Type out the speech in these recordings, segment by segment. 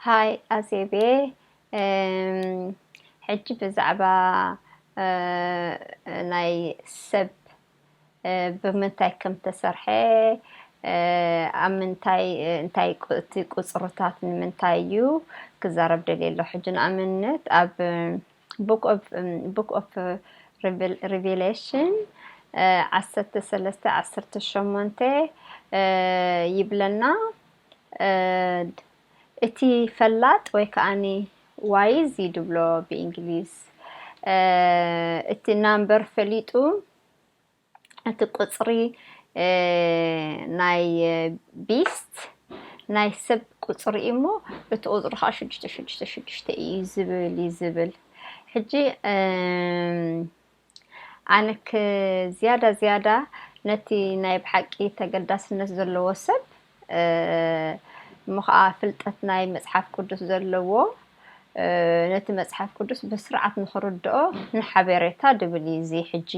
ሃይ ኣዜቤ፣ ሕጂ ብዛዕባ ናይ ሰብ ብምንታይ ከም ተሰርሐ፣ ኣብ ምንታይ፣ እንታይ እቲ ቁፅርታት ንምንታይ እዩ ክዛረብ ደልየ ኣለኹ። ሕጂ ንኣብነት ኣብ ቡክ ኦፍ ሪቬሌሽን ዓሰርተ ሰለስተ ዓሰርተ ሸሞንተ ይብለና። እቲ ፈላጥ ወይ ከዓኒ ዋይዝ ይድብሎ ብእንግሊዝ፣ እቲ ናምበር ፈሊጡ፣ እቲ ቁፅሪ ናይ ቢስት ናይ ሰብ ቁፅሪ እዩ እሞ፣ እቲ ቁፅሪ ከዓ ሽዱሽተ ሽዱሽተ ሽዱሽተ እዩ ዝብል እዩ ዝብል። ሕጂ ኣነ ዝያዳ ዝያዳ ነቲ ናይ ብሓቂ ተገዳስነት ዘለዎ ሰብ፣ እሞ ከዓ ፍልጠት ናይ መፅሓፍ ቅዱስ ዘለዎ፣ ነቲ መፅሓፍ ቅዱስ ብስርዓት ንክርድኦ ንሓበሬታ ድብል እዩ እዚ ሕጂ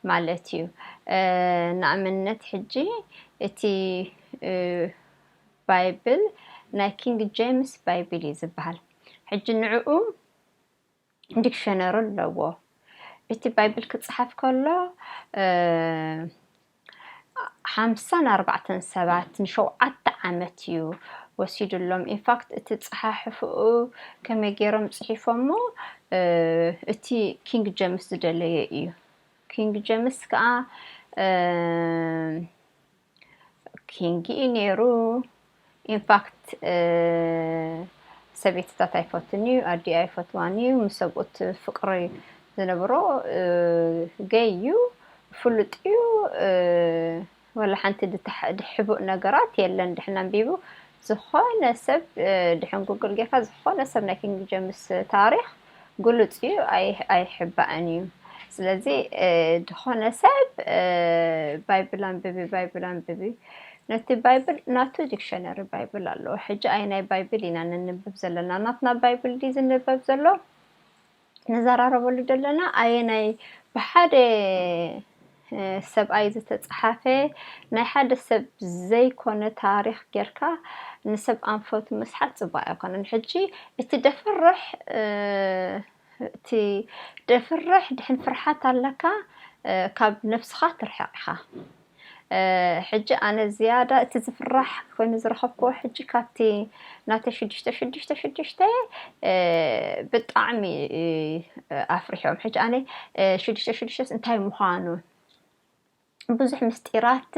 ማለት እዩ። ንኣብነት ሕጂ እቲ ባይብል ናይ ኪንግ ጄምስ ባይብል እዩ ዝበሃል። ሕጂ ንዕኡ ዲክሸነሪ ኣለዎ። እቲ ባይብል ክፅሓፍ ከሎ ሓምሳን ኣርባዕተን ሰባት ንሸውዓተ ዓመት እዩ ወሲዱሎም። ኢንፋክት እቲ ፀሓሕፍኡ ከመይ ገይሮም ፅሒፎሞ፣ እቲ ኪንግ ጀምስ ዝደለየ እዩ። ኪንግ ጀምስ ከዓ ኪንግ እዩ ነይሩ። ኢንፋክት ሰበይትታት ኣይፈቱን እዩ፣ ኣዲኡ ኣይፈትዋን እዩ። ምስ ሰብኡት ፍቅሪ ዝነብሮ ገይ እዩ፣ ፍሉጥ እዩ። ወላ ሓንቲ ድሕቡእ ነገራት የለን። ድሕን ኣንቢቡ ዝኾነ ሰብ ድሕን ጉግል ጌርካ ዝኾነ ሰብ ናይ ኪንግ ጀምስ ታሪኽ ግሉጽ እዩ፣ ኣይሕባእን እዩ። ስለዚ ዝኾነ ሰብ ባይብል ኣንብቢ፣ ባይብል ኣንብቢ፣ ነቲ ባይብል ናቱ ዲክሸነሪ ባይብል ኣለዎ። ሕጂ ኣየናይ ባይብል ኢና ንንብብ ዘለና? ናትና ባይብል ድዩ ዝንበብ ዘሎ? ንዘራረበሉ ዘለና ኣየናይ ብሓደ ሰብኣይ ዝተፅሓፈ ናይ ሓደ ሰብ ዘይኮነ ታሪኽ ጌርካ ንሰብ ኣንፈቱ ምስሓት ፅቡቅ ኣይኮነን። ሕጂ እቲ ደፍርሕ እቲ ደፍርሕ ድሕን ፍርሓት ኣለካ፣ ካብ ነብስኻ ትርሕቕ ኢኻ። ሕጂ ኣነ ዝያዳ እቲ ዝፍራሕ ኮይኑ ዝረኸብክዎ ሕጂ ካብቲ ናተይ ሽዱሽተ ሽዱሽተ ሽዱሽተ ብጣዕሚ ኣፍሪሖም። ሕጂ ኣነ ሽዱሽተ ሽዱሽተ እንታይ ምዃኑ ብዙሕ ምስጢራት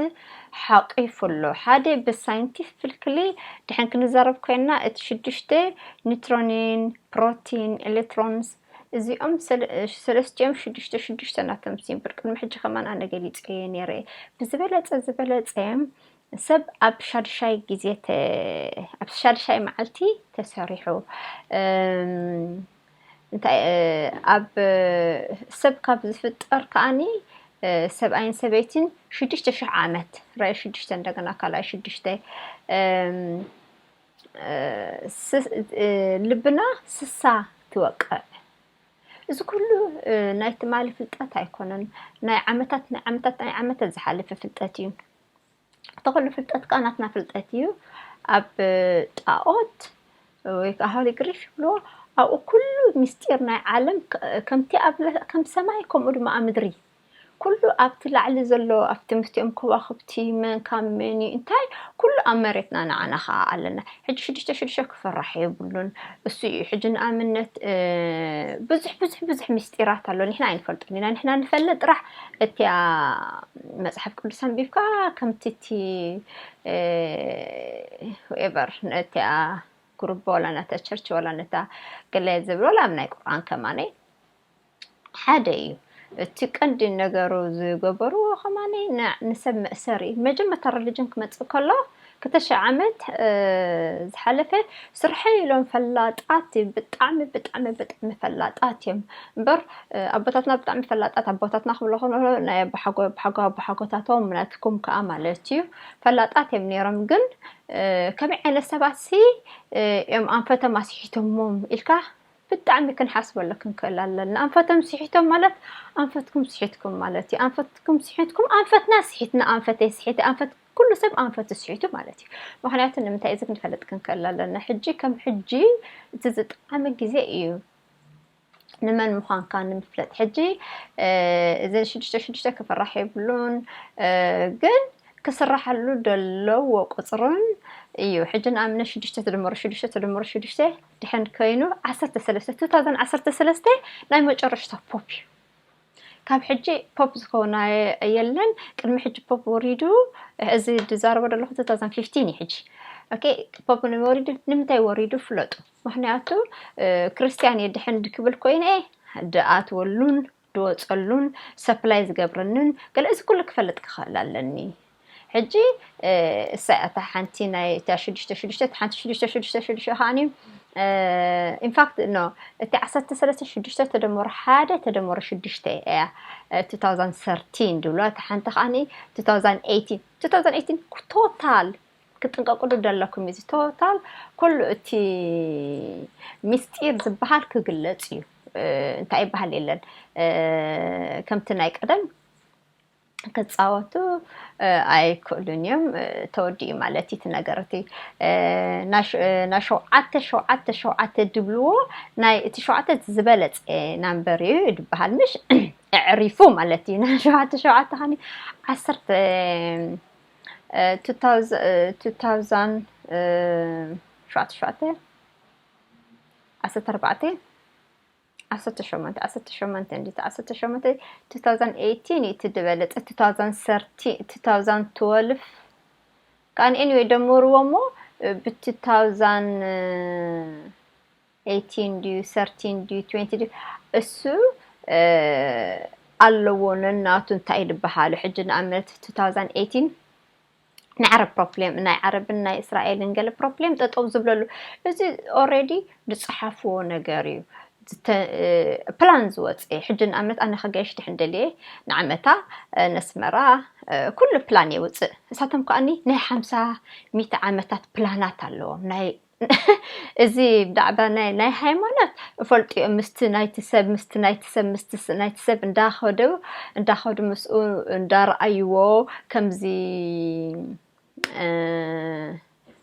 ሓቂፉ ኣሎ። ሓደ ብሳይንቲፊክሊ ድሕን ክንዛረብ ኮይና እቲ ሽዱሽተ ኒትሮኒን፣ ፕሮቲን፣ ኤሌክትሮንስ እዚኦም ሰለስቲኦም ሽዱሽተ ሽዱሽተ ናቶም ሲምብል ቅድሚ ሕጂ ከማን ኣነ ገሊፀዮ ነይረ። ብዝበለፀ ዝበለፀ ሰብ ኣብ ሻድሻይ ግዜ ኣብ ሻድሻይ መዓልቲ ተሰሪሑ። እንታይ ኣብ ሰብ ካብ ዝፍጠር ከዓኒ ሰብኣይን ሰበይትን ሽዱሽተ ሽሕ ዓመት ራእይ ሽዱሽተ እንደገና ካልኣይ ሽዱሽተ ልብና ስሳ ትወቅዕ። እዚ ኩሉ ናይ ትማሊ ፍልጠት ኣይኮነን። ናይ ዓመታት ናይ ዓመታት ናይ ዓመታት ዝሓለፈ ፍልጠት እዩ። እቲ ኩሉ ፍልጠት ከዓ ናትና ፍልጠት እዩ። ኣብ ጣኦት ወይ ከዓ ሆሊ ግሪክ ይብልዎ፣ ኣብኡ ኩሉ ምስጢር ናይ ዓለም ከምቲ ኣብ ከም ሰማይ ከምኡ ድማ ኣብ ምድሪ ኩሉ ኣብቲ ላዕሊ ዘሎ ኣብቲ ምስቲኦም ከዋክብቲ መን ካብ መን እዩ እንታይ ኩሉ ኣብ መሬትና ንዓና ከዓ ኣለና። ሕጂ ሽዱሽተ ሽዱሽተ ክፈራሕ የብሉን። እሱ እዩ ሕጂ ንኣብነት ብዙሕ ብዙሕ ብዙሕ ምስጢራት ኣሎ ንሕና ኣይንፈልጦን ኢና። ንሕና ንፈልጥ ጥራሕ እቲያ መፅሓፍ ቅዱስ ኣንቢብካ ከምቲ እቲ whoever ነቲያ ግሩፕ ዋላ ነታ ቸርች ዋላ ነታ ገለ ዝብሎ ላብ ናይ ቁርኣን ከማነይ ሓደ እዩ። እቲ ቀንዲ ነገሩ ዝገበርዎ ከማኒ ንሰብ መእሰሪ መጀመርታ ሪሊጅን ክመፅእ ከሎ ክልተ ሽሕ ዓመት ዝሓለፈ ስርሐ ኢሎም ፈላጣት ብጣዕሚ ብጣዕሚ ብጣዕሚ ፈላጣት እዮም እምበር ኣቦታትና ብጣዕሚ ፈላጣት ኣቦታትና ክብሎ ከሎ ናይ ኣቦሓጎ ኣቦሓጎ ኣቦሓጎታቶም ናትኩም ከዓ ማለት እዩ ፈላጣት እዮም ነይሮም ግን ከመይ ዓይነት ሰባት ሲ እዮም ኣንፈቶም ኣስሒቶሞም ኢልካ ብጣዕሚ ክንሓስበሉ ክንክእል ኣለና። ኣንፈቶም ስሒቶም ማለት ኣንፈትኩም ስሒትኩም ማለት እዩ። ኣንፈትኩም ስሒትኩም ኣንፈትና ስሒትና ኣንፈተይ ስሒተ ኣንፈት ኩሉ ሰብ ኣንፈቱ ስሒቱ ማለት እዩ። ምክንያቱ ንምንታይ እዚ ክንፈልጥ ክንክእል ኣለና። ሕጂ ከም ሕጂ እቲ ዝጠዓመ ግዜ እዩ። ንመን ምዃንካ ንምፍለጥ። ሕጂ እዘን ሽዱሽተ ሽዱሽተ ክፍራሕ የብሉን፣ ግን ክስራሓሉ ዘለዎ ቁፅርን እዩ። ሕጂ ንኣብነት ሽዱሽተ ትድምሩ ሽዱሽተ ትድምሩ ሽዱሽተ ድሕን ኮይኑ ዓሰርተ ሰለስተ፣ two thousand ዓሰርተ ሰለስተ ናይ መጨረሽታ ፖፕ እዩ። ካብ ሕጂ ፖፕ ዝኸውን የለን። ቅድሚ ሕጂ ፖፕ ወሪዱ፣ እዚ ዝዛረቦ ዘለኹ two thousand fifteen እዩ። ሕጂ ኦኬ፣ ፖፕ ወሪዱ። ንምንታይ ወሪዱ ፍለጡ። ምክንያቱ ክርስትያን እየ ድሕን ድክብል ኮይነ ድኣትወሉን ድወፀሉን ሰፕላይ ዝገብረንን ገለ እዚ ኩሉ ክፈልጥ ክኽእል ኣለኒ። ሕጂ እሳ እታ ሓንቲ ናይ እታ ሽዱሽተ ሽዱሽተ ሓንቲ ሽዱሽተ ሽዱሽተ ሽዱሽተ ከዓኒ ኢንፋክት ኖ እቲ ዓሰርተ ሰለስተ ሽዱሽተ ተደመሩ ሓደ ተደመሩ ሽዱሽተ እያ two thousand thirteen ድብሎ። እታ ሓንቲ ከዓኒ two thousand eighteen two thousand eighteen ቶታል ክጥንቀቁሉ ደለኩም እዚ ቶታል ኩሉ እቲ ምስጢር ዝበሃል ክግለጽ እዩ። እንታይ ይበሃል የለን ከምቲ ናይ ቀደም ክፃወቱ ኣይክእሉን እዮም። ተወዲኡ ማለት እቲ ነገር እቲ ናይ ሸውዓተ ሸውዓተ ሸውዓተ ድብልዎ ናይ እቲ ሸውዓተ ዝበለፀ ናምበር እዩ ድበሃል ምሽ ኣዕሪፉ ማለት እዩ። ናይ ሸውዓተ ሸውዓተ ከኒ ዓሰርተ two thousand ሸውዓተ ሸውዓተ ዓሰርተ ኣርባዕተ ዓሰርተ ሸሞንተ ዓሰርተ ሸሞንተ እንዲ ዓሰርተ ሸሞንተ two thousand eighteen እዩ እቲ ዝበለፀ two thousand thirteen two thousand twelve ከኣን anyway ደምርዎ እሞ ብ two thousand eighteen ድዩ thirteen ድዩ twenty ድዩ እሱ ኣለዎ ነናቱ እንታይ ዝበሃሉ ሕጂ ንኣብነት two thousand eighteen ናይ ዓረብ ፕሮብሌም ናይ ዓረብን ናይ እስራኤልን ገለ ፕሮብሌም ጠጠው ዝብለሉ እዚ already ዝፀሓፍዎ ነገር እዩ። ፕላን ዝወፀ ሕጂ ንኣብነት ኣነ ከጋይሽ ድሕን ደልየ ንዓመታ ነስመራ ኩሉ ፕላን የውፅእ። እሳቶም ከኣኒ ናይ ሓምሳ ሚእቲ ዓመታት ፕላናት ኣለዎም ናይ እዚ ብዛዕባ ናይ ናይ ሃይማኖት እፈልጥዮ ምስቲ ናይቲ ሰብ ምስቲ ናይቲ ሰብ ምስቲ ናይቲ ሰብ እንዳኸዱ እንዳኸዱ ምስኡ እንዳረኣይዎ ከምዚ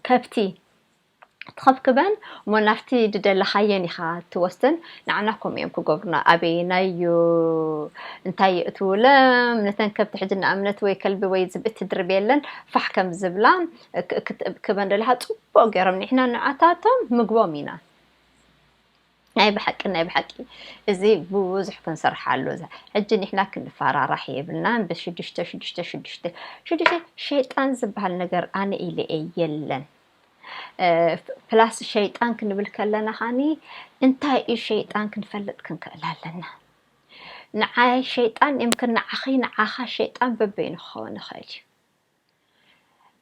ከብቲ ትኸብክበን እሞ ናብቲ ድደለኻየን ኢኻ ትወስደን። ንዓና ከምኡ እዮም ክገብሩና። ኣበየናይ እዩ እንታይ የእትውለም ነተን ከብቲ ሕጂ ንኣብነት ወይ ከልቢ ወይ ዝብኢ ትድርብ የለን ፋሕ ከም ዝብላ ክትእብክበን ደለኻ ጽቡቅ ገይሮም ንሕና ንዓታቶም ምግቦም ኢና። ናይ ብሓቂ ናይ ብሓቂ እዚ ብብዙሕ ክንሰርሓሉ ሕጂ ንሕና ክንፈራራሕ የብልናን። ብሽዱሽተ ሽዱሽተ ሽዱሽተ ሽዱሽተ ሸይጣን ዝበሃል ነገር ኣነ ኢለ እየ የለን። ፕላስ ሸይጣን ክንብል ከለና ኻኒ እንታይ እዩ ሸይጣን ክንፈልጥ ክንክእል ኣለና። ንዓይ ሸይጣን የምክን ንዓኺ ንዓኻ ሸይጣን በበይኑ ክኸውን ይኽእል እዩ።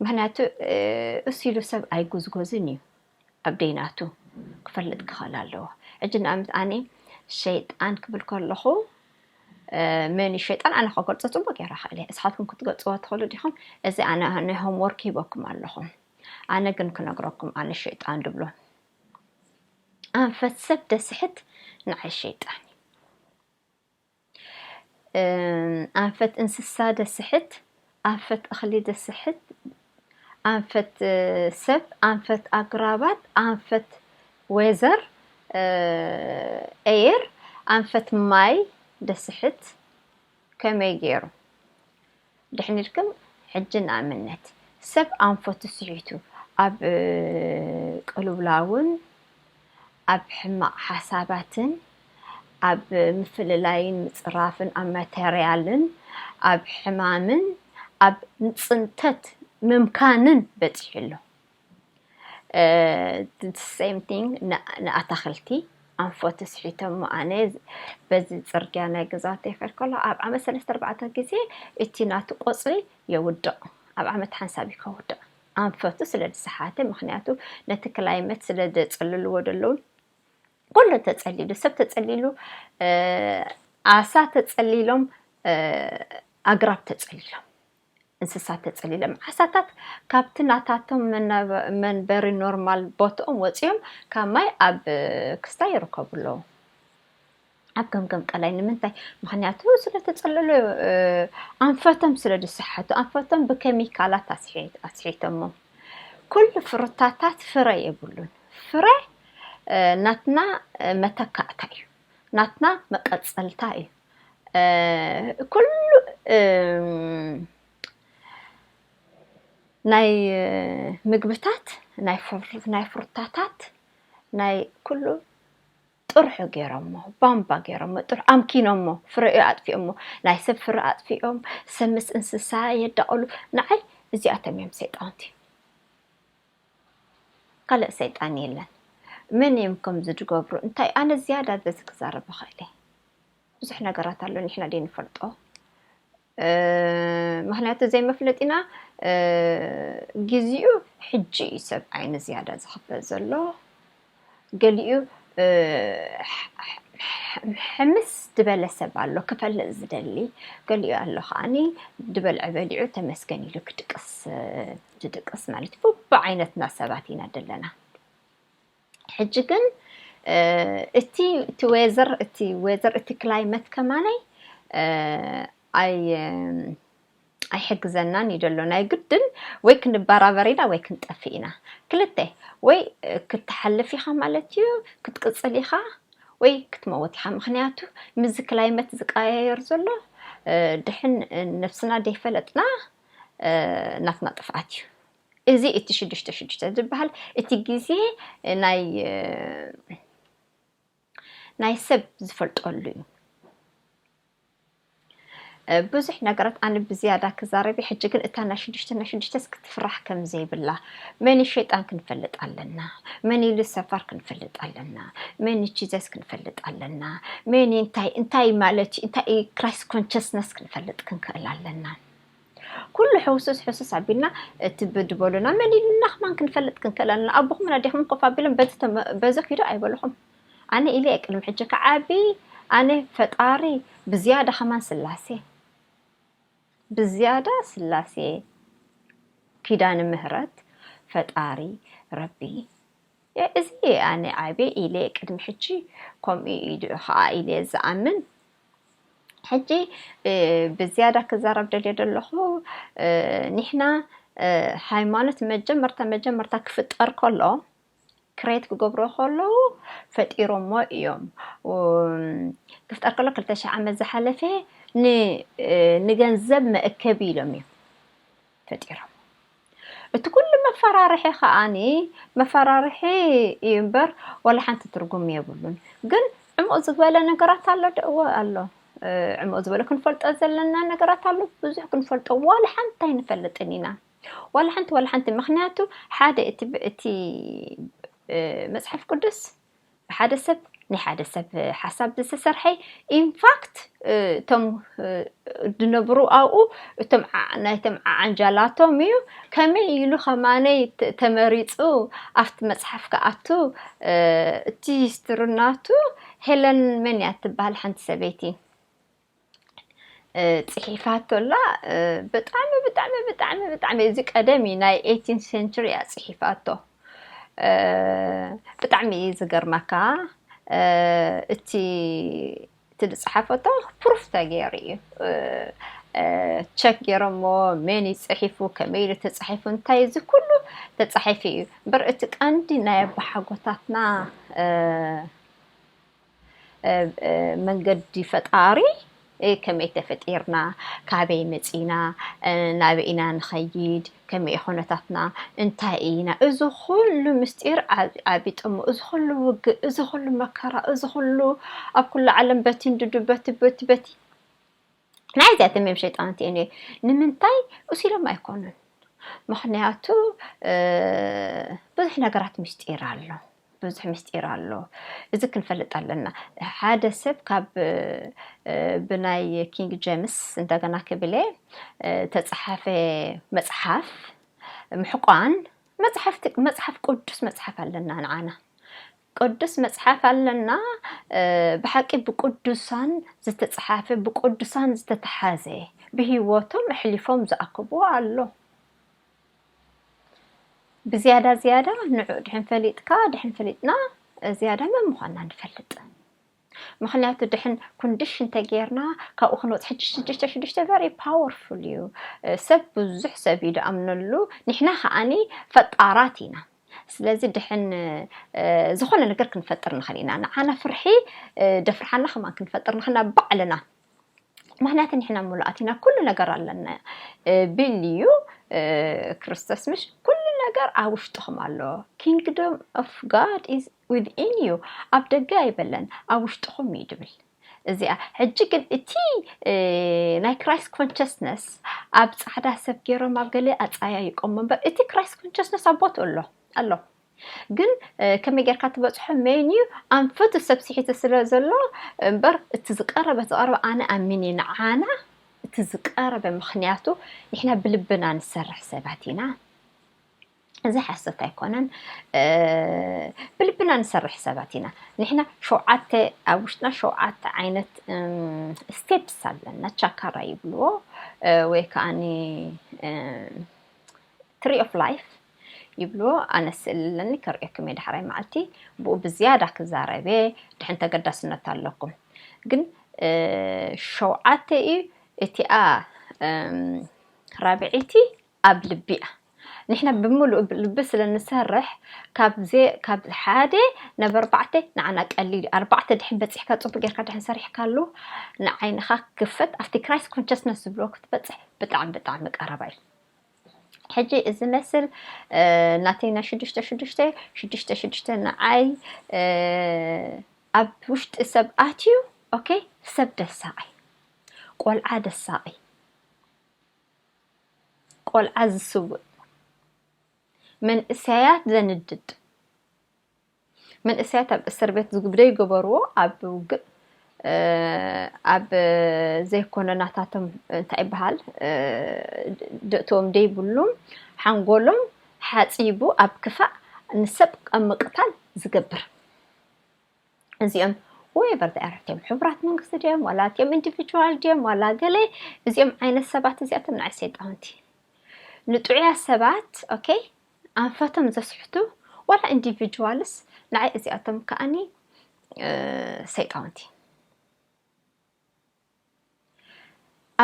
ምክንያቱ እሱ ኢሉ ሰብ ኣይጉዝጎዝን እዩ ኣብ ደይናቱ ክፈልጥ ክኽእል ኣለዎ። ሕጂ ንኣብነት ኣነ ሸይጣን ክብል ከለኹ መን እዩ ሸይጣን ኣነ ከገልፆ ፅቡቅ ገይረ ክእል እየ። እስኻትኩም ክትገልፅዎ ትኽእሉ ዲኹም? እዚ ኣነ ናይ ሆምወርክ ሂበኩም ኣለኹ። ኣነ ግን ክነግረኩም ኣነ ሸይጣን ድብሎ ኣንፈት ሰብ ደስሕት ንዓይ ሸይጣን ኣንፈት እንስሳ ደስሕት ኣንፈት እኽሊ ደስሕት ኣንፈት ሰብ ኣንፈት ኣግራባት ኣንፈት ዌዘር ኤየር ኣንፈት ማይ ደስሕት ከመይ ገይሩ ድሕን ኢልክም ሕጂ ንኣብነት ሰብ ኣንፈቱ ስሒቱ ኣብ ቅልውላውን ኣብ ሕማቕ ሓሳባትን ኣብ ምፍልላይን ምጽራፍን ኣብ ማተርያልን ኣብ ሕማምን ኣብ ንጽንተት ምምካንን በጺሑ ኣሎ። same thing ንኣታኽልቲ ኣንፈቱ ስሒቶሞ ኣነ በዚ ፅርግያ ናይ ገዛውተይ ይኸድ ከሎ ኣብ ዓመት ሰለስተ ኣርባዕተ ግዜ እቲ ናቱ ቆፅሊ የውድቕ ኣብ ዓመት ሓንሳብ እዩ ከውድቕ ኣንፈቱ ስለ ዝሰሓተ ምክንያቱ ነቲ ክላይመት ስለ ዘፅልልዎ ዘለዉ ኩሉ ተፀሊሉ ሰብ ተፀሊሉ ኣሳ ተፀሊሎም ኣግራብ ተፀሊሎም እንስሳት ተጸሊሎም ዓሳታት ካብቲ ናታቶም መንበሪ ኖርማል ቦትኦም ወጺኦም ካብ ማይ ኣብ ክስታይ ይርከቡ ኣለዉ። ኣብ ገምገም ቀላይ ንምንታይ? ምኽንያቱ ስለ ተጸለሉ፣ እ፣ ኣንፈቶም ስለ ዝሰሓቱ፣ ኣንፈቶም ብኬሚካላት ኣስሒ-፣ ኣስሒቶሞ። ኩሉ ፍሩታታት ፍረ የብሉን። ፍረ፣ እ፣ ናትና፣ እ፣ መተካእታ እዩ። ናትና መቀጸልታ እዩ። እ፣ ኩሉ፣ እ፣ ናይ፣ እ፣ ምግብታት፣ ናይ ፍር-፣ ናይ ፍሩታታት፣ ናይ ኩሉ ጥርሑ ገይሮሞ፣ ባምባ ገይሮሞ፣ ጥርሑ ኣምኪኖሞ፣ ፍረኡ ኣጥፊኦሞ፣ ናይ ሰብ ፍረ ኣጥፊኦም፣ ሰብ ምስ እንስሳ የዳቕሉ። ንዓይ እዚኣቶም እዮም ሰይጣውንቲ። ካልእ ሰይጣን የለን። መን እዮም ከምዚ ዝገብሩ? እንታይ ኣነ ዝያዳ በዚ ክዛረብ እኽእል እየ። ብዙሕ ነገራት ኣሎ ንሕና ደይንፈልጦ። እ፣ ምኽንያቱ ዘይመፍለጢና፣ እ፣ ግዜኡ ሕጂ እዩ ሰብ ዓይኒ ዝያዳ ዝኽፈት ዘሎ። ገሊኡ፣ እ፣ ሕ-፣ ሕ-፣ ሕ-፣ ሕምስ ዝበለ ሰብ ኣሎ ክፈልጥ ዝደሊ። ገሊኡ ኣሎ ከዓኒ ዝበልዐ በሊዑ ተመስገን ኢሉ ክድቅስ፣ እ፣ ዝድቅስ ማለት እዩ። ቡብዓይነትና ሰባት ኢና ዘለና። ሕጂ ግን፣ እ፣ እቲ፣ እቲ ዌዘር፣ እቲ ዌዘር፣ እቲ ክላይመት ከማነይ፣ እ፣ ኣይ-፣ ኣይሕግዘናን እዩ ዘሎ። ናይ ግድን ወይ ክንበራበር ኢና ወይ ክንጠፍእ ኢና። ክልተ፣ ወይ ክትሓልፍ ኢኻ ማለት እዩ፣ ክትቅጽል ኢኻ፣ ወይ ክትመውት ኢኻ። ምኽንያቱ ምስዚ ክላይመት ዝቀያየር ዘሎ፣ እ፣ ድሕን ነብስና ዘይፈለጥና፣ እ፣ ናትና ጥፍኣት እዩ። እዚ እቲ ሽዱሽተ ሽዱሽተ ዝበሃል እቲ ግዜ ናይ፣ እ፣ ናይ ሰብ ዝፈልጠሉ እዩ። እ፣ ብዙሕ ነገራት ኣነ ብዝያዳ ክዛረብ እየ። ሕጂ ግን እታ ናይ ሽዱሽተ ናይ ሽዱሽተስ ክትፍራሕ ከም ዘይብላ፣ መን እዩ ሸይጣን ክንፈልጥ ኣለና፣ መን እዩ ሉሰፈር ክንፈልጥ ኣለና፣ መን እዩ ጂሰስ ክንፈልጥ ኣለና፣ መን እዩ እንታይ፣ እንታይ ማለት እዩ፣ እንታይ እዩ ክራይስት ኮንሸስነስ ክንፈልጥ ክንክእል ኣለና። ኩሉ ሕውስስ ሕውስስ ኣቢልና እቲ ብድበሉና መን ኢሉና ከማን ክንፈልጥ ክንክእል ኣለና። ኣቦኹም ኣዴኹም ኮፍ ኣቢሎም በዚ ተመ-፣ በዚ ኪዱ ኣይበልኹም። ኣነ ኢለ እየ ቅድሚ ሕጂ ክዓቢ፣ ኣነ ፈጣሪ ብዝያዳ ከማን ስላሴ፣ ብዝያዳ ስላሴ ኪዳነ ምህረት ፈጣሪ ረቢ። የ-፣ እዚ ኣነ ዓቢ ኢለ ቅድሚ ሕጂ ከምኡ ኢሉ ኸዓ ኢለ ዝኣምን። ሕጂ፣ እ፣ ብዝያዳ ክዛረብ ደልየ ዘለኹ፣ እ፣ ኒሕና፣ እ፣ ሃይማኖት መጀመርታ፣ መጀመርታ ክፍጠር ከሎ፣ ክሬት ክገብሮ ከለዉ ፈጢሮሞ እዮም። ው-፣ ክፍጠር ከሎ ክልተ ሽሕ ዓመት ዝሓለፈ ን-፣ እ፣ ንገንዘብ መእከቢ ኢሎም እዮም ፈጢሮም። እቲ ኩሉ መፈራርሒ ከዓኒ መፈራርሒ እዩ እምበር ዋላ ሓንቲ ትርጉም የብሉን። ግን ዕሙቕ ዝበለ ነገራት ኣሎ ዶ? እወ ኣሎ። እ፣ ዕሙቕ ዝበለ ክንፈልጦ ዘለና ነገራት ኣሎ። ብዙሕ ክንፈልጦ ዋላ ሓንቲ ኣይንፈልጥን ኢና። ዋላ ሓንቲ፣ ዋላ ሓንቲ። ምኽንያቱ ሓደ እቲ፣ እቲ፣ እ፣ መጽሓፍ ቅዱስ ብሓደ ሰብ፣ ናይ ሓደ ሰብ ሓሳብ ዝተሰርሐ፣ ኢንፋክት፣ እ፣ እቶም፣ እ፣ ዝነብሩ ኣብኡ፣ እቶም ዓ-፣ ናይቶም ዓዓንጃላቶም እዩ። ከመይ ኢሉ ከማነይ ተ-፣ ተመሪጹ ኣብቲ መጽሓፍ ክኣቱ፣ እ፣ እቲ ሂስትሪ ናቱ ሄለን መን እያ ትበሃል ሓንቲ ሰበይቲ፣ እ፣ ጽሒፋቶ ኣላ። እ፣ ብጣዕሚ፣ ብጣዕሚ፣ ብጣዕሚ፣ ብጣዕሚ እዚ ቀደም እዩ፣ ናይ ኤይቲን ሴንቹሪ እያ ጽሒፋቶ። እ፣ ብጣዕሚ እዩ ዝገርመካ። እ፣ እቲ፣ እቲ ዝጸሓፈቶ ፕሩፍ ተገይሩ እዩ። እ፣ እ፣ ቸክ ገይሮሞ፣ መን እዩ ጽሒፉ፣ ከመይ ኢሉ ተጻሒፉ፣ እንታይ እዚ ኩሉ ተጻሒፉ እዩ። እምበር እቲ ቀንዲ ናይ ኣቦሓጎታትና፣ እ፣ እ፣ እ፣ መንገዲ ፈጣሪ፣ እ፣ ከመይ ተፈጢርና፣ ካበይ መጺና፣ እ፣ ናበይ ኢና ንኸይድ፣ ከመይ እዩ ኩነታትና፣ እንታይ ኢና፣ እዚ ኩሉ ምስጢር ዓቢ፣ ዓቢ ጥሙ፣ እዚ ኩሉ ውግእ፣ እዚ ኩሉ መከራ፣ እዚ ኩሉ ኣብ ኩሉ ዓለም በቲ እንድዱ፣ በቲ፣ በቲ፣ በቲ፣ ናይ እዚኣቶም እዮም ሸይጣውንቲ እዮም። ንምንታይ? እሱ ኢሎም ኣይኮኑን። ምኽንያቱ፣ እ፣ ብዙሕ ነገራት ምስጢር ኣሎ። ብዙሕ ምስጢር ኣሎ። እዚ ክንፈልጥ ኣለና። ሓደ ሰብ ካብ፣ እ፣ ብናይ ኪንግ ጀምስ እንደገና ክብል እየ፣ እ፣ ተጻሓፈ መጽሓፍ ምሕቋን መጽሓፍቲ፣ መጽሓፍ ቅዱስ መጽሓፍ ኣለና ንዓና። ቅዱስ መጽሓፍ ኣለና፣ እ፣ ብሓቂ ብቅዱሳን ዝተጻሓፈ፣ ብቅዱሳን ዝተተሓዘ፣ ብህይወቶም ኣሕሊፎም ዝኣከብዎ ኣሎ። ብዝያዳ ዝያዳ ንዑ ድሕን ፈሊጥካ፣ ድሕን ፈሊጥና፣ ዝያዳ መን ምዃንና ንፈልጥ። ምኽንያቱ ድሕን ኮንዲሽን ተጌርና ካብኡ ክንወፅ ሕጂ ሽዱሽተ ሽዱሽተ very powerful እዩ። ሰብ ብዙሕ ሰብ እዩ ድኣምነሉ። ንሕና ከዓኒ ፈጣራት ኢና። ስለዚ ድሕን ዝኾነ ነገር ክንፈጥር ንኽእል ኢና። ንዓና ፍርሒ ደፍርሓና ከማን ክንፈጥር ንኽእልና ባዕልና። ምኽንያቱ ንሕና ምሉኣት ኢና፣ ኩሉ ነገር ኣለና። ቢል እዩ ክርስቶስ ምሽ ኩሉ ነገር ኣብ ውሽጥኹም ኣሎ። Kingdom of God is within you። ኣብ ደገ ኣይበለን፣ ኣብ ውሽጥኹም እዩ ድብል። እዚኣ ሕጂ ግን እቲ ናይ ክራይስት ኮንሽስነስ ኣብ ፃዕዳ ሰብ ገይሮም ኣብ ገለ ኣፀያይቆም እምበር እቲ ክራይስት ኮንሽስነስ ኣብ ቦትኡ ኣሎ ኣሎ። ግን ከመይ ጌርካ ትበፅሖ? ሜን እዩ ኣንፈቱ ሰብ ስሒቱ ስለ ዘሎ እምበር እቲ ዝቀረበ ዝቀረበ ኣነ ኣሚን እየ ንዓና እቲ ዝቀረበ ምኽንያቱ ንሕና ብልብና ንሰርሕ ሰባት ኢና። እዚ ሓሰት ኣይኮነን። ብልብና ንሰርሕ ሰባት ኢና ንሕና። ሸውዓተ ኣብ ውሽጥና ሸውዓተ ዓይነት ስቴፕስ ኣለና። ቻካራ ይብልዎ ወይ ከዓኒ ትሪ ኦፍ ላይፍ ይብልዎ። ኣነ ስእሊ ኣለኒ ከርእየኩም እየ ዳሕራይ መዓልቲ። ብኡ ብዝያዳ ክዛረብ እየ። ድሕን ተገዳስነት ኣለኩም። ግን ሸውዓተ እዩ። እቲኣ ራብዒቲ ኣብ ልቢ እያ። ንሕና ብምሉእ ልቢ ስለ ንሰርሕ ካብ ሓደ ናብ ኣርባዕተ ንዓና ቀሊል እዩ። ኣርባዕተ ድሕን በፂሕካ ፅቡቅ ጌርካ ድሕን ሰሪሕካሉ ንዓይንኻ ክፈት ኣብቲ ክራይስት ኮንሽስነስ ዝብልዎ ክትበፅሕ ብጣዕሚ ብጣዕሚ ቀረባ እዩ። ሕጂ እዚ መስል ናተይ ናይ ሽዱሽተ ሽዱሽተ ሽዱሽተ ሽዱሽተ ንዓይ ኣብ ውሽጢ ሰብ ኣትዩ ኦኬ ሰብ ደሳቂ ቆልዓ ደሳቂ ቆልዓ ዝስውእ መንእሰያት ዘንድድ መንእሰያት ኣብ እስር ቤት ዝግብደይ ገበርዎ ኣብ ውግእ ኣብ ዘይኮነ ናታቶም እንታይ ይበሃል ደእትዎም ደይብሉም ሓንጎሎም ሓፂቡ ኣብ ክፋእ ንሰብ ኣብ ምቅታል ዝገብር እዚኦም ወይ በርታ እዮም ሕቡራት መንግስቲ ድዮም ዋላ እቲኦም ኢንዲቪጁዋል ድዮም ዋላ ገለ እዚኦም ዓይነት ሰባት እዚኣቶም ንዓይ ሰይጣውንቲ ንጥዑያ ሰባት ኦኬ ኣንፈቶም ዘስሕቱ ዋላ ኢንዲቪጁዋልስ ንዓይ እዚኣቶም ከዓኒ ሰይጣውንቲ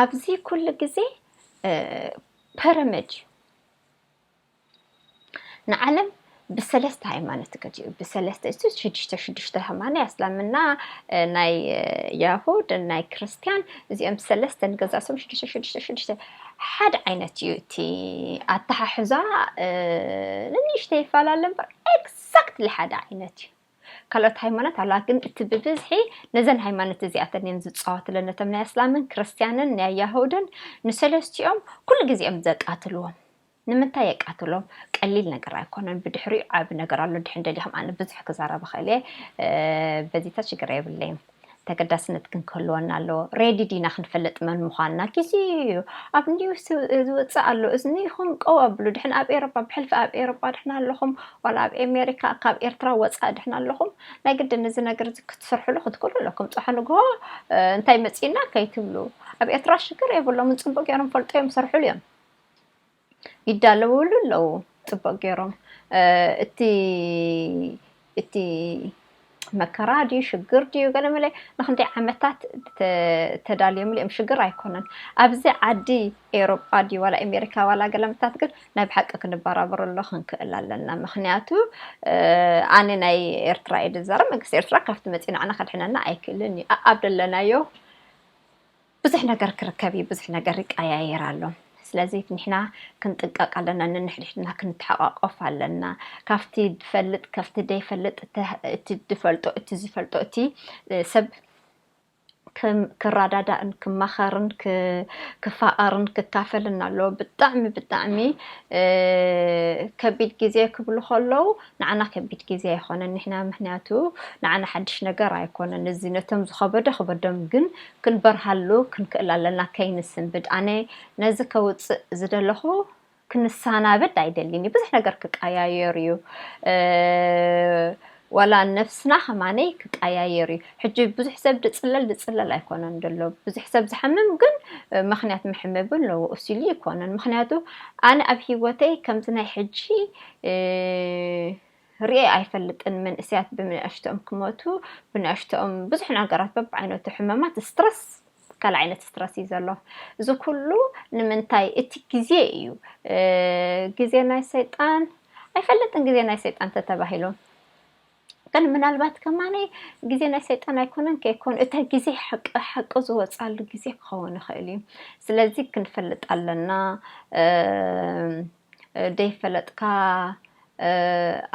ኣብዚ ኩሉ ግዜ ፐረመጅ እዩ ንዓለም ብሰለስተ ሃይማኖት ገዲኡ ብሰለስተ እሱ ሽዱሽተ ሽዱሽተ ሃይማኖት ኣስላምና ናይ ያሁድ ናይ ክርስቲያን እዚኦም ሰለስተ ንገዛሶም ሽዱሽተ ሽዱሽተ ሽዱሽተ ሓደ ዓይነት እዩ እቲ ኣተሓሕዛ ንንሽተ ይፈላለ እምበር ኤግዛክትሊ ሓደ ዓይነት እዩ ካልኦት ሃይማኖት ኣላ ግን እቲ ብብዝሒ ነዘን ሃይማኖት እዚኣተን እየን ዝፃወትለን ነቶም ናይ ኣስላምን ክርስትያንን ናይ ያሁድን ንሰለስቲኦም ኩሉ ግዜ እዮም ዘቃትልዎም ንምንታይ የቃትሎም ቀሊል ነገር ኣይኮነን ብድሕሪኡ ዓቢ ነገር ኣሎ ድሕን ደሊኹም ኣነ ብዙሕ ክዛረብ እኽእል እየ በዚታት ሽግር የብለይም ተገዳስነት ግን ክህልወና ኣለዎ ሬዲ ዲና ክንፈልጥ መን ምዃንና ጊዜ እዩ ኣብ ኒውስ ዝወፅእ ኣሎ እዝኒኹም ቀው ኣብሉ ድሕን ኣብ ኤሮፓ ብሕልፊ ኣብ ኤሮፓ ድሕና ኣለኹም ዋላ ኣብ ኤሜሪካ ካብ ኤርትራ ወፃእ ድሕና ኣለኹም ናይ ግድን እዚ ነገር እዚ ክትሰርሕሉ ክትክእሉ ኣለኩም ፀሓ ንግሆ እንታይ መፂና ከይትብሉ ኣብ ኤርትራ ሽግር የብሎምን ፅቡቅ ገይሮም ፈልጦ እዮም ሰርሕሉ እዮም ይዳለውሉ ኣለዉ ፅቡቅ ገይሮም እቲ እቲ መከራ ድዩ ሽግር ድዩ ገለመለ ንክንደይ ዓመታት ተዳልዮምሉ እዮም ሽግር ኣይኮነን ኣብዚ ዓዲ ኤሮጳ ድዩ ዋላ ኣሜሪካ ዋላ ገለመታት ግን ናይ ብሓቂ ክንበራበረሎ ክንክእል ኣለና ምክንያቱ ኣነ ናይ ኤርትራ እየ ዝዛረብ መንግስቲ ኤርትራ ካብቲ መፂኡ ንዓና ከድሕነና ኣይክእልን እዩ ኣብ ደለናዮ ብዙሕ ነገር ክርከብ እዩ ብዙሕ ነገር ይቀያየር ኣሎ ስለዚ ንሕና ክንጥንቀቅ ኣለና ንንሕድሕድና ክንተሓቋቆፍ ኣለና ካብቲ ድፈልጥ ካብቲ ደይፈልጥ እቲ ድፈልጦ እቲ ዝፈልጦ እቲ ሰብ ክረዳዳእን ክማኸርን ክፋቐርን ክካፈልን ኣለዎ ብጣዕሚ ብጣዕሚ ከቢድ ግዜ ክብሉ ከለዉ ንዓና ከቢድ ግዜ ኣይኮነን ንሕና ምክንያቱ ንዓና ሓድሽ ነገር ኣይኮነን እዚ ነቶም ዝኸበዶ ክበዶም ግን ክንበርሃሉ ክንክእል ኣለና ከይንስንብድ ኣነ ነዚ ከውፅእ ዝደለኹ ክንሰናብድ ኣይደልን እዩ ብዙሕ ነገር ክቀያየር እዩ ዋላ ነፍስና ከማነይ ክቀያየር እዩ ሕጂ ብዙሕ ሰብ ድፅለል ድፅለል ኣይኮነን ደሎ ብዙሕ ሰብ ዝሓምም ግን ምክንያት መሐመቢ ኣለዎ እሱ ኢሉ ይኮነን ምክንያቱ ኣነ ኣብ ሂወተይ ከምዚ ናይ ሕጂ ርኤ ኣይፈልጥን። መንእሰያት ብንእሽተኦም ክሞቱ፣ ብንእሽተኦም ብዙሕ ነገራት፣ በብዓይነቱ ሕመማት፣ ስትረስ፣ ካልእ ዓይነት ስትረስ እዩ ዘሎ። እዚ ኩሉ ንምንታይ? እቲ ግዜ እዩ። ግዜ ናይ ሰይጣን ኣይፈልጥን፣ ግዜ ናይ ሰይጣን ተተባሂሉ። ግን ምናልባት ከማኒ ግዜ ናይ ሰይጣን ኣይኮነን ከይኮን፣ እታ ግዜ ሓቂ ዝወፃሉ ግዜ ክኸውን ይኽእል እዩ። ስለዚ ክንፈልጥ ኣለና። ደይፈለጥካ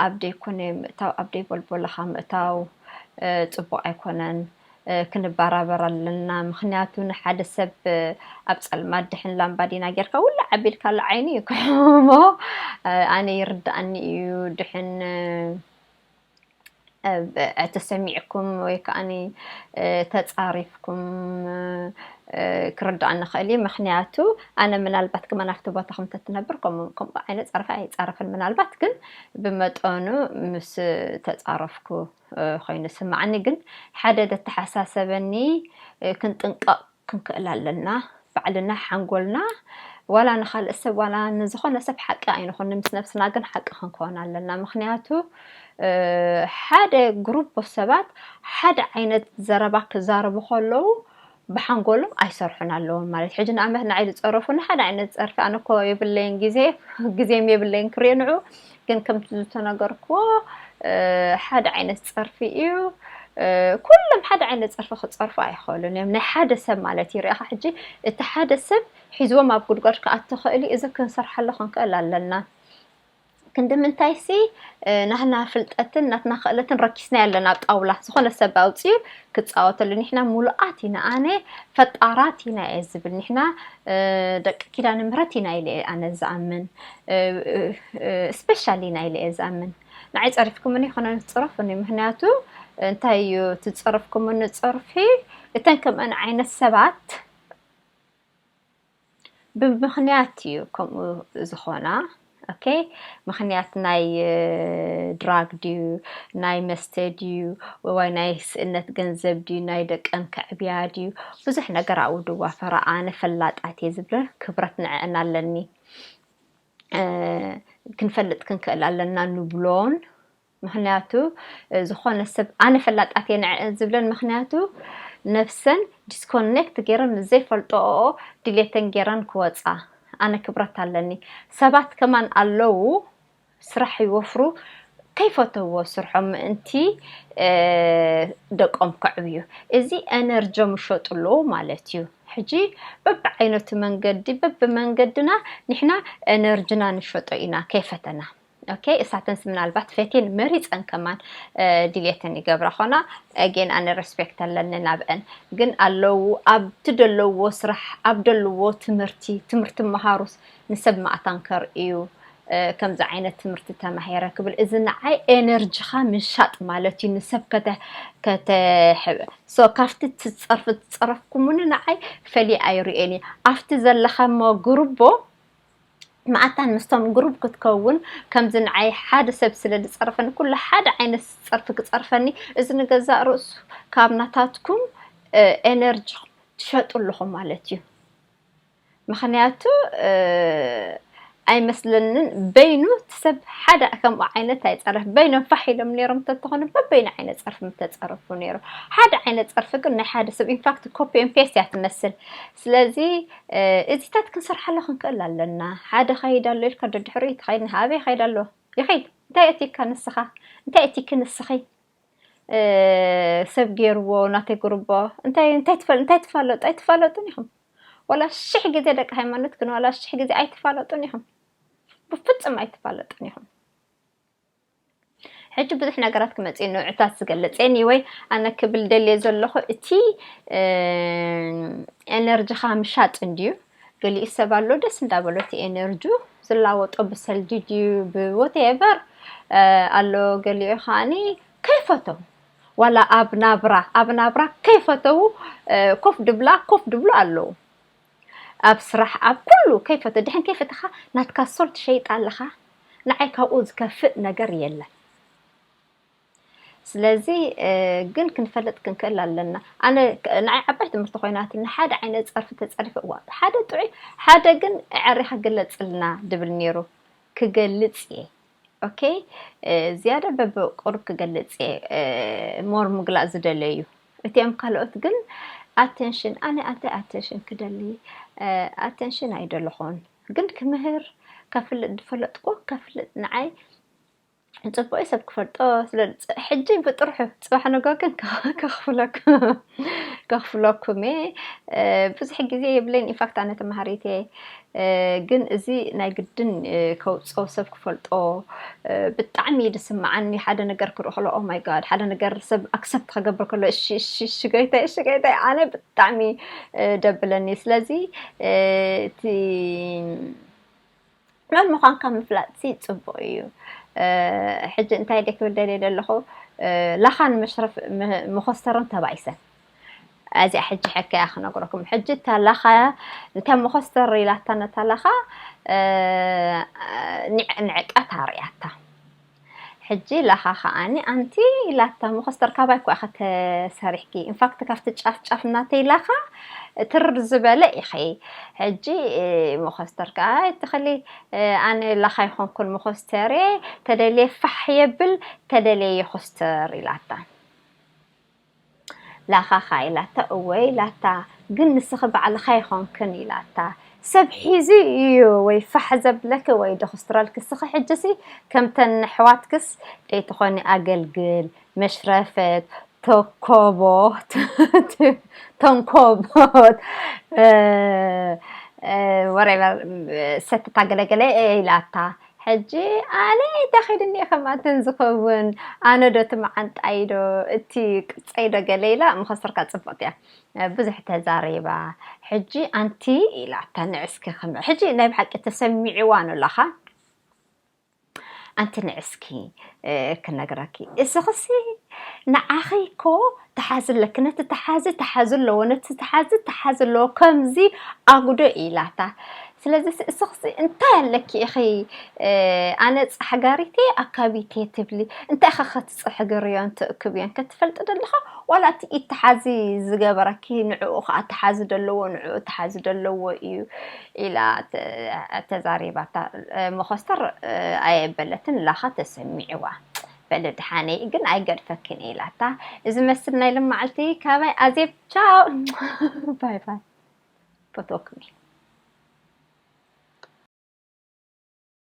ኣብ ደይኮነ ምእታው፣ ኣብ ደይቦልቦላኻ ምእታው ፅቡቕ ኣይኮነን። ክንበራበር ኣለና። ምኽንያቱ ንሓደ ሰብ ኣብ ፀልማት ድሕን ላምባዲና ጌርካ ውልዕ ኣቢልካሉ ዓይኑ እዩ ክሕሞ። ኣነ ይርዳእኒ እዩ ድሕን ተሰሚዕኩም ወይ ከዓኒ ተፃሪፍኩም ክርዳእ ንኽእል እዩ። ምኽንያቱ ኣነ ምናልባት ከማን ኣብቲ ቦታኹም ተትነብር ከምኡ ዓይነት ፀርፊ ኣይፃረፍን። ምናልባት ግን ብመጠኑ ምስ ተፃረፍኩ ኮይኑ ስማዓኒ። ግን ሓደ ደተሓሳሰበኒ ክንጥንቀቕ ክንክእል ኣለና። ባዕልና ሓንጎልና ዋላ ንኻልእ ሰብ ዋላ ንዝኾነ ሰብ ሓቂ ኣይንኹን፣ ምስ ነብስና ግን ሓቂ ክንከውን ኣለና። ምኽንያቱ ሓደ ግሩፕ ሰባት ሓደ ዓይነት ዘረባ ክዛረቡ ከለዉ ብሓንጎሎም ኣይሰርሑን ኣለዎም ማለት። ሕጂ ንኣብነት ንዓይ ዝፀረፉኒ ሓደ ዓይነት ፀርፊ፣ ኣነ እኮ የብለይን ግዜ፣ ግዜም የብለይን ክሪኦ ንዑ። ግን ከምቲ ዝተነገርክዎ ሓደ ዓይነት ፀርፊ እዩ። ኩሎም ሓደ ዓይነት ፀርፊ ክፀርፉ ኣይኽእሉን እዮም። ናይ ሓደ ሰብ ማለት እዩ። ርኢኻ ሕጂ እቲ ሓደ ሰብ ሒዝዎም ኣብ ጉድጓድ ክኣቱ ክእል እዩ። እዚ ክንሰርሓሉ ክንክእል ኣለና። ክንዲ ምንታይሲ ናህና ፍልጠትን ናትና ክእለትን ረኪስናዮ ኣለና ኣብ ጣውላ። ዝኾነ ሰብ ኣውፅኡ ክፃወተሉ። ንሕና ሙሉኣት ኢና፣ ኣነ ፈጣራት ኢና እየ ዝብል። ንሕና ደቂ ኪዳነ ምህረት ኢና ኢለ እየ ኣነ ዝኣምን። ስፔሻል ኢና ኢለ እየ ዝኣምን። ንዓይ ፀሪፍኩምኒ ይኮነ ትፅረፉኒ። ምክንያቱ እንታይ እዩ ትፀረፍኩምኒ ፀርፊ? እተን ከምአን ዓይነት ሰባት ብምኽንያት እዩ ከምኡ ዝኾና። ኦኬ፣ ምኽንያት ናይ ድራግ ድዩ፣ ናይ መስተ ድዩ፣ ወይ ናይ ስእነት ገንዘብ ድዩ፣ ናይ ደቀን ከዕብያ ድዩ፣ ብዙሕ ነገር ኣብኡ ድዋፈራ። ኣነ ፈላጣት እየ ዝብለ ክብረት ንዕእን ኣለኒ። ክንፈልጥ ክንክእል ኣለና ንብሎን። ምክንያቱ ዝኾነ ሰብ ኣነ ፈላጣት እየ ንዕእን ዝብለን ምክንያቱ ነብሰን ዲስኮኔክት ገይረን ምስ ዘይፈልጠኦ ድሌተን ገይረን ክወፃ። ኣነ ክብረት ኣለኒ። ሰባት ከማን ኣለዉ ስራሕ ይወፍሩ ከይፈተዎ ስርሖም ምእንቲ ደቆም ከዕብዩ። እዚ ኤነርጆም ይሸጡ ኣለዉ ማለት እዩ። ሕጂ በብዓይነቱ መንገዲ በብመንገድና ንሕና ኤነርጅና ንሸጦ ኢና ከይፈተና። ኦኬ፣ እሳተንስ ምናልባት ፈቴን መሪፀን ከማን ድሌተን ይገብራ ኾና። ኣጌን ኣነ ሬስፔክት ኣለኒ ናብአን። ግን ኣለዉ ኣብቲ ደለዎ ስራሕ ኣብ ደለዎ ትምህርቲ ትምህርቲ መሃሩስ ንሰብ ማእታን ከርእዩ ከምዚ ዓይነት ትምህርቲ ተማሂረ ክብል እዚ ንዓይ ኤነርጂኻ ምሻጥ ማለት እዩ። ንሰብ ከተሕበ ሶ ካብቲ ትፀርፊ ትፀረፍኩምኒ ንዓይ ፈሊ ኣይርእን እዩ ኣብቲ ዘለኻ ሞ ግሩቦ መኣታን ምስቶም ግሩብ ክትከውን ከምዚ ንዓይ ሓደ ሰብ ስለ ዝጸርፈኒ ኩሉ ሓደ ዓይነት ጸርፊ ክጸርፈኒ እዚ ንገዛእ ርእሱ ካብ ናታትኩም ኤነርጂ ትሸጡ ኣለኹም ማለት እዩ። ምኽንያቱ ኣይመስለንን በይኑ እቲ ሰብ ሓደ ከምኡ ዓይነት ኣይጸርፍ በይኖም ፋሕ ኢሎም ነይሮም ተተኾኑ በበይኑ ዓይነት ጸርፊ ምተጸረፉ ነይሩ ሓደ ዓይነት ጸርፊ ግን ናይ ሓደ ሰብ ኢንፋክት ኮፒ ን ፔስት እያ ትመስል ስለዚ እዚታት ክንሰርሓሉ ክንክእል ኣለና ሓደ ኸይድ ኣሎ ኢልካ ደድሕሪኡ ትኸይድ ንሃበይ ኸይድ ኣሎ ይኸይድ እንታይ እቲካ ንስኻ እንታይ እቲኪ ንስኺ ሰብ ገይርዎ ናተይ ጉርቦ እንታይ እንታይ ትፈል እንታይ ትፋለጡ ኣይትፋለጡን ኢኹም ዋላ ሽሕ ግዜ ደቂ ሃይማኖት ግን ዋላ ሽሕ ግዜ ኣይትፋለጡን ኢኹም ብፍጹም ኣይትፋለጡን ኢኹም ሕጂ ብዙሕ ነገራት ክመጽእ ንዑታት ዝገልጽ anyway ኣነ ክብል ደልየ ዘለኹ እቲ ኤነርጂኻ ምሻጥ እንድዩ ገሊኡ ሰብ ኣሎ ደስ እንዳበሎ እቲ ኤነርጂ ዝላወጦ ብሰልዲ ድዩ ብወቴቨር ኣሎ ገሊኡ ከዓኒ ከይፈተው ዋላ ኣብ ናብራ ኣብ ናብራ ከይፈተው ኮፍ ድብላ ኮፍ ድብሉ ኣለዉ ኣብ ስራሕ ኣብ ኩሉ ከይፈተ ድሕን ከይፈተኻ ናትካ ሶል ትሸይጥ ኣለኻ ንዓይ ካብኡ ዝከፍእ ነገር የለን ስለዚ ግን ክንፈልጥ ክንክእል ኣለና ኣነ ንዓይ ዓባይ ትምህርቲ ኮይናትኒ ሓደ ዓይነት ፀርፊ ተፀሪፈ እዋ ሓደ ጥዑይ ሓደ ግን ዕሪኻ ግለፅልና ድብል ነይሩ ክገልፅ እየ ኦኬ፣ ዝያዳ በብቁሩብ ክገልጽ እየ፣ ሞር ምግላጽ ዝደለዩ። እቲኦም ካልኦት ግን ኣቴንሽን፣ ኣነ ኣንታይ ኣቴንሽን ክደሊ፣ ኣቴንሽን ኣይደለኹን። ግን ክምህር፣ ከፍልጥ ዝፈለጥኩ ከፍልጥ፣ ንዓይ ጽቡቕ እዩ ሰብ ክፈልጦ። ስለ ሕጂ ብጥርሑ ጽባሕ ንጎ ግን ከኽፍለኩም ከኽፍለኩም እየ። ብዙሕ ግዜ የብለይን። ኢንፋክት ኣነ ተማሃሪት እየ። ግን እዚ ናይ ግድን ከውፅኦ ሰብ ክፈልጦ ብጣዕሚ እዩ ዝስምዓኒ። ሓደ ነገር ክርኢ ከሎ ኦ ማይ ጋድ፣ ሓደ ነገር ሰብ ኣክሰፕት ከገብር ከሎ እሺ እሺ እሺ ጎይታይ እሺ ጎይታይ ኣነ ብጣዕሚ ደብለኒ። ስለዚ እቲ መን ምዃንካ ምፍላጥሲ ፅቡቕ እዩ። ሕጂ እንታይ ደ ክብል ደልየ ዘለኹ፣ ላኻ ንምሽረፍ መኾስተርን ተባኢሰን። እዚኣ ሕጂ ሕከያ ክነግረኩም። ሕጂ እታ ላኻ እንተ መኾስተር ኢላታ ነታ ላኻ ንዕቃ ታርያታ። ሕጂ ላኻ ከዓኒ ኣንቲ ኢላታ መኾስተር ካባይ እኳ ኢኻ ተሰሪሕኪ። ኢንፋክት ካብቲ ጫፍ ጫፍ እናተይ ላኻ ትር ዝበለ ኢኺ። ሕጂ መኾስተር ከዓ ኣይትኽሊ። ኣነ ላኻ ይኾንኩን መኾስተር እየ። ተደልየ ፋሕ የብል፣ ተደልየ ይኹስተር ኢላታ። ላኻኻ ኢላታ። እወ ኢላታ። ግን ንስኺ ባዕልኻ ይኾንክን ኢላታ። ሰብ ሒዙ እዩ ወይ ፋሕ ዘብለኪ ወይ ደኹስትረልኪ። እስኺ ሕጂሲ ከምተን ኣሕዋትክስ ደይትኾኒ ኣገልግል፣ መሽረፈት፣ ተኮቦት፣ ተንኮቦት፣ ወሬቨር፣ ሰተታ ገለገለ ኢላታ። ሕጂ ኣነ እንታይ ኸይድኒ እየ ከምኣተን ዝኸውን? ኣነ ዶ እቲ መዓንጣይ ዶ እቲ ቅርፀይ ዶ ገለ ኢላ ምኸሰርካ ጽብቕቲ እያ። ብዙሕ ተዛሪባ። ሕጂ ኣንቲ ኢላ እታ ንዕስኪ ከም ሕጂ ናይ ብሓቂ ተሰሚዕዋ ንላኻ። ኣንቲ ንዕስኪ ክነግረኪ፣ እስኽሲ ንዓኺ እኮ ተሓዚ ኣለኪ፣ ነቲ ተሓዚ ተሓዚ ኣለዎ፣ ነቲ ተሓዚ ተሓዚ ኣለዎ፣ ከምዚ ኣጉዶ ኢላታ። ስለዚ እስኽሲ እንታይ ኣለኪ ኢኺ ኣነ ፃሕጋሪቴ ኣካቢቴ ትብሊ? እንታይ ኢኻ ክትፅሕግርዮን ትእክብዮን ከትፈልጢ ደለኻ? ዋላ እቲ ኢድ ተሓዚ ዝገበረኪ ንዕኡ ከዓ ተሓዚ ደለዎ፣ ንዕኡ ተሓዚ ደለዎ እዩ ኢላ ተዛሪባታ። መኾስተር ኣየበለትን፣ ላኻ ተሰሚዕዋ። በሊ ድሓነይ ግን ኣይገድፈክን ኢላታ። እዚ መስል ናይ ልመዓልቲ ካባይ ኣዜብ ቻው ባይ ባይ። ፎቶክሚ